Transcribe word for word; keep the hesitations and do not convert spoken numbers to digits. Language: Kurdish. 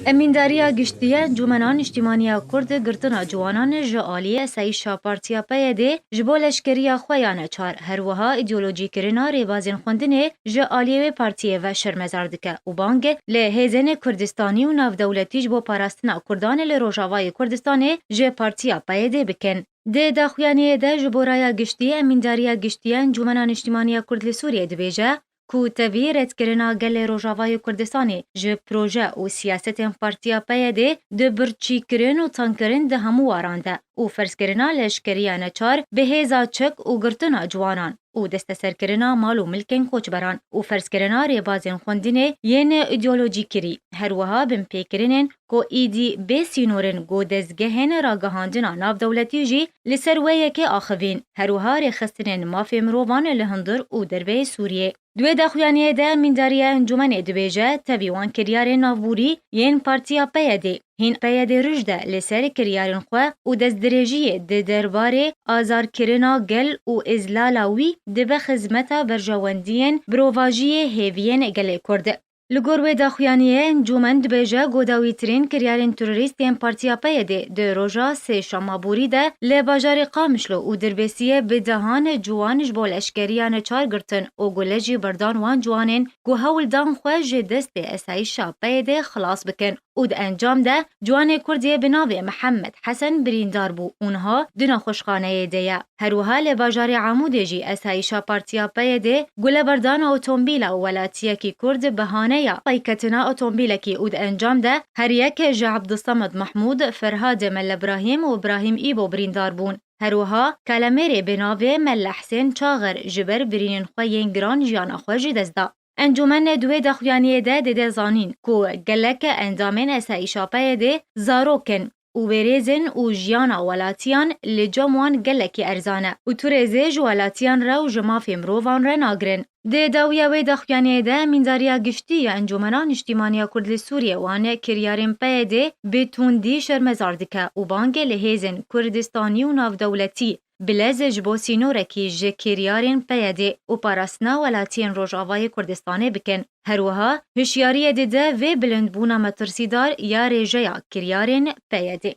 Emîndariya Giştî ya Encûmena Niştîmaniya Kurd girtina ciwanan ji aliyê esayîşa Partiya P Y D ji bo leşkeriya xwe ya neçar, her wiha îdeolojîkirina rêbazên xwendinê ji aliyê wê partiyê ve şermezar dike û bang li hêzên Kurdistanî û navdewletî ji bo parastina Kurdan li Rojavayê Kurdistanê ji Partiya P Y D bikin. Di daxuyaniyê de ji bo raya giştî, Emîndariya Giştî ya Encûmena Niştîmaniya Kurd li Sûriyê dibêje ku tevî redkirina gelê Rojavayê Kurdistanê ji proje û siyasetên Partiya P Y D di birçîkirin û tankirin di hemû waran de û ferzkirina leşkeriya neçar bi hêza çek û girtina ciwanan û desteserkirina mal û milkên koçberan û ferzkirina rêbazên xwendinê yên îdeolojîkirî, her wiha binpêkirinên ku êdî bê sînorin ku dezgehên ragihandina navdewletî jî li ser wê yekê axivîn, her wiha rêxistinên mafê mirovan li hundir û derveyê Sûriyê. Di wê daxuyaniyê de Emîndariya Encûmenê dibêje, tevî wan kiryarên navborî yên Partiya P Y D, hîn P Y D rij de li ser kiryarên xwe û destdirêjiyê di derbarê azarkirina gel û îzlala wî dibe xizmeta berjewendiyên birovajiyê hêviyên gelê Kurd. Li gor wê daxuyaniyê, encûmen dibêje ku dawîtirîn kiryarên terorîst yên Partiya P Y D di roja sêşema borî de li bajarê Qamişlo û Dirbêsiyê bi dehan ciwan ji bo leşkeriya neçar girtin û gule jî berdan wan ciwanên ku hewl dan xwe ji destê esayîşa P Y D xilas bikin û di encam de ciwanê Kurd yê bi navê Mihemed Hesen birîndar bû û niha di nexweşxaneyê de ye. Her wiha li bajarê Amûdê jî esayîşa Partiya P Y D gule berdana otomobîla welatiyekî Kurd bi haneya payketina otomobîlekî û di encam de her yek ji Ebdulsemed Mehmûd, Ferhad Melle Brahîm û Brahîm Îbo birîndar bûn. Her wiha kalemêrê bi navê Melle Hesên Çaxer ji ber birînên xwe yên giran jiyana xwe ji dest da. Encûmen di wê daxuyaniyê de dide zanîn ku gelek endamên esayîşa P Y D zarok in û wêrêzên û jiyana welatiyan li cem wan gelekî erzan e û tu rêzê ji welatiyan re û ji mafê mirovan re nagirin. Di dawiya wê daxuyaniyê de Emîndariya Giştî ya Encûmena Niştîmaniya Kurd li Sûriyê wan kiryarên P Y D bi tundî şermezar dike û bangê li hêzên Kurdistanî û navdewletî bilez ji bo sînorekî ji kiryarên P Y D û parastina welatiyên Rojavayê Kurdistanê bikin. Her wiha hişyariyê dide vê bilindbûna metirsîdar ya rêjeya kiryarên P Y D.